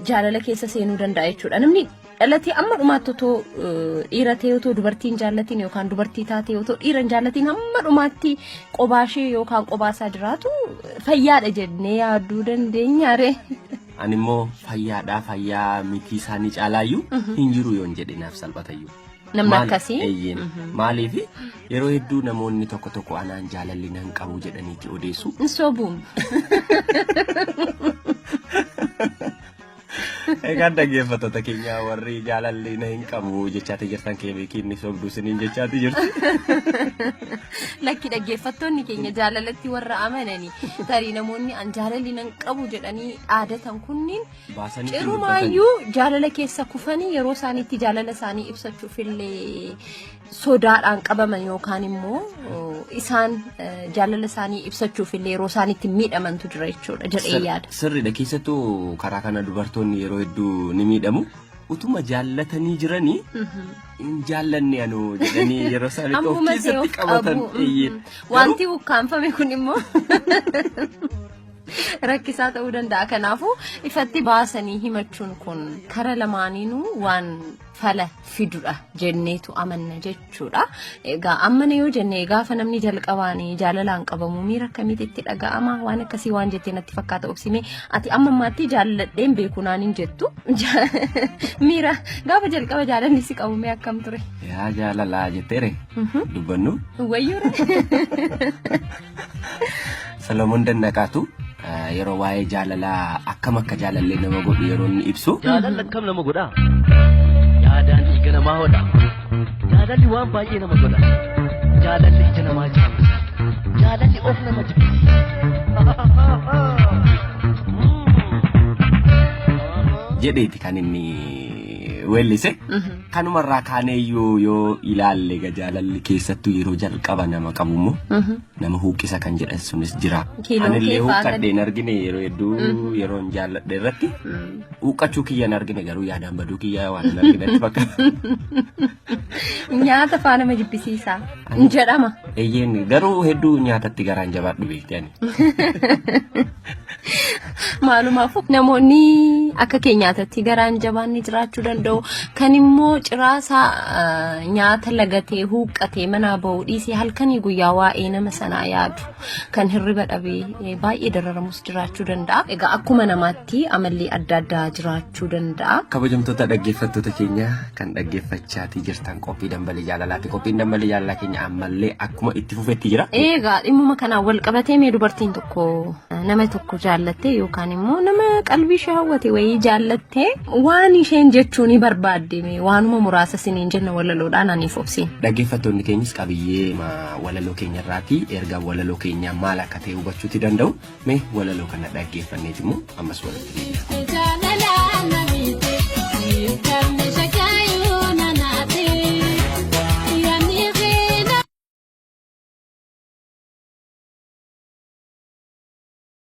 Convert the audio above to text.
jaalala keessa seenuu danda'a jechuudha. Namni dhalatee amma dhumaatti otoo dhiira ta'e otoo dubartii hin jaallatiin yookaan dubartii taate otoo dhiira hin jaallatiin hamma dhumaatti qobaashee yookaan qobaasaa jiraatu fayyaadha jennee yaaduu dandeenya ree. Ani immoo fayyaadhaa fayyaa mitii isaanii caalaayyuu hin jiru yoon jedhe naaf salphatayyuu. Namni akkasii? Eeyyeen. Maaliif yeroo hedduu namoonni tokko tokko anaan jaalalli nan qabu jedhaniiti odeessu. Hin sobuun. Egaa dhaggeeffattoota keenya warri jaalalli na hin qabu jechaati jirtan keebeekii inni sobduu isiniin jechaati jirti. Lakki dhaggeeffattoonni keenya jaalalatti warra amananii tarii namoonni an jaalalli nan qabu jedhanii dhaadatan kunniin Baasanii ittiin Cirumaayyuu jaalala keessa kufanii yeroo isaaniitti jaalala isaanii ibsachuuf illee sodaadhaan qabaman yookaan immoo isaan jaalala isaanii ibsachuuf illee yeroo isaaniitti miidhamantu jira jechuudha jedhee yaada. Sirriidha keessattuu karaa kana dubartoonni yeroo hedduu ni miidhamu. Utuma jaallatanii jiranii hin jaallanne anoo jedhanii yeroo isaaniitti of Ammuma ta'e keessatti of qabatan. qabu. Eeyyee. Wanti ukkaanfame kun immoo rakkisaa ta'uu danda'a. Kanaafuu ifatti baasanii himachuun kun kara lamaaniinuu waan fala fidudha jenneetu amanna jechuudha. Egaa ammana yoo jenne gaafa namni jalqabaan jaalalaan qabamu miira akkamiitti itti dhaga'ama waan akkasii waan jettee natti fakkaata obsimee ati amma ammaatti jaalladheen beeku naan hin jettu. Miira gaafa jalqaba jaalalli si qabu mee akkam ture? Yaa jaalalaa jetteere dubbannu. Wayyuure. Solomoon Dannaqaatu yeroo waa'ee jaalalaa akkam akka jaalallee nama godhu yeroo inni ibsu. Jaalalli akkam nama godha? Yaadaan dhiiga namaa hodha. Jaalalli waan baay'ee nama godha. Jaalalli ija namaa jaamsa. Jaalalli of nama jibbisiisa. Jedheeti kan inni weellise. Kanumarraa kaaneeyyuu yoo ilaalle egaa jaalalli keessattuu yeroo jalqaba nama qabu immoo nama huuqqisa kan jedhan sunis jira. Kiiloo Anillee kee fa'aa huuqqadhee hin argine yeroo hedduu yeroon jaalladhe irratti huuqqachuu kiyya hin argine garuu yaadaan baduu kiyya waan hin arginetti fakkaata. Nyaata faa nama jibbisiisa. Hin jedhama. Eeyyeen garuu hedduu nyaatatti garaan jabaadhu beekti ani. Maalumaafuu namoonni akka kee nyaatatti garaan jabaanni jiraachuu danda'u. Kan immoo ciraasaa nyaata lagatee huuqqatee manaa ba'uu dhiisee halkanii guyyaa waa'ee nama sanaa yaadu kan hirriba dhabee baay'ee dararamus jiraachuu danda'a. Egaa akkuma namaatti amalli adda addaa jiraachuu danda'a. Kabajamtoota dhaggeeffattoota keenya kan dhaggeeffachaatii jirtan qophii dambalii jaalalaati. Qophiin dambalii jaalalaa keenya ammallee akkuma itti fufetti jira. Egaa dhimmuma kanaan wal qabatee mee dubartiin tokko nama tokko jaallattee yookaan immoo nama qalbii ishee hawwate wayii jaallattee waan isheen jechuu ni barbaadde mee waanuma muraasa siniin jenna walaloodhaan aniif obsiin. Dhaggeeffattoonni keenyas qabiyyee walaloo keenya irraatii ergaa walaloo keenyaa maal akka ta'e hubachuuti danda'u. Mee walaloo kana dhaggeeffanneeti immoo ammas walitti deebina. Jaalala na miite.